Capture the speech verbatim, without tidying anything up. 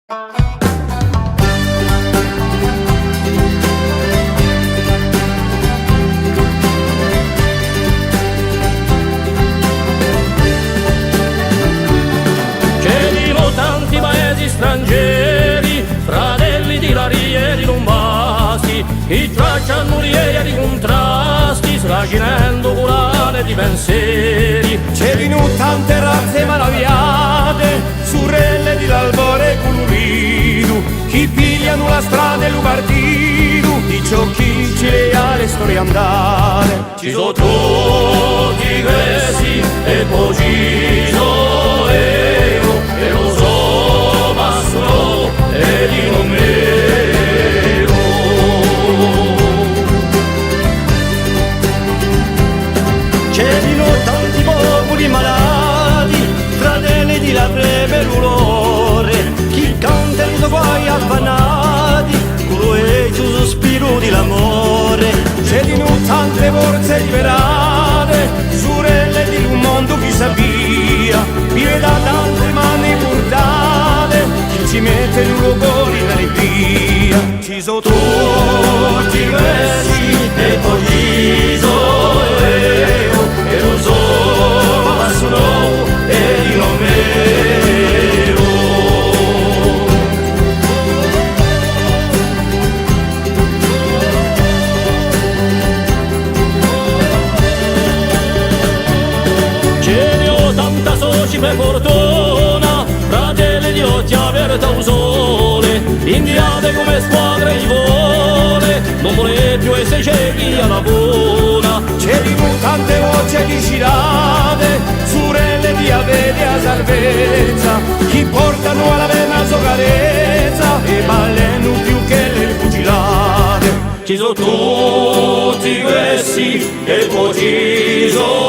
Ci hè dinù tanti paesi strangeri, fratelli di l'Aria è di Lumbasti, chì traccianu l'idea di cuntrasti, sracinendu curane di penseri. Ci hè dinù tante razze malaviate, surelle di l'albore culuritu, chì piglianu la strada è lu partitu, di ciò chì ci leia a storia andare. Ci sò tutti questi, è po ci sò eiu, è u so passu novu, è di Romero. Ci hè dinù tanti populi malati, fratelli di la febbre è u dulore, chì cantanu i so guai affannati, cù lu vechju suspiru di l'amore. Ci hè dinù tante forze liberate, surelle di lu mondu chì s'avvia, vive da tante mani purtate, chì ci mettenu lu core in allegria. Ci sò tutti questi, è po ci sò eiu, è u so passu novu, è di Romero. Ci hè dinù tanta soci per fortuna, fratelli di l'ochja aperta à u sole, inviate cum'è squadra di vole, ùn vole più esse cechi à la bona. Ci hè dinù tante voce discirate, surelle di a fede è a salvezza, chì portanu à l'avemu a so carezza, è valenu più chè le fucilate. Ci sò tutti questi, è po ci sò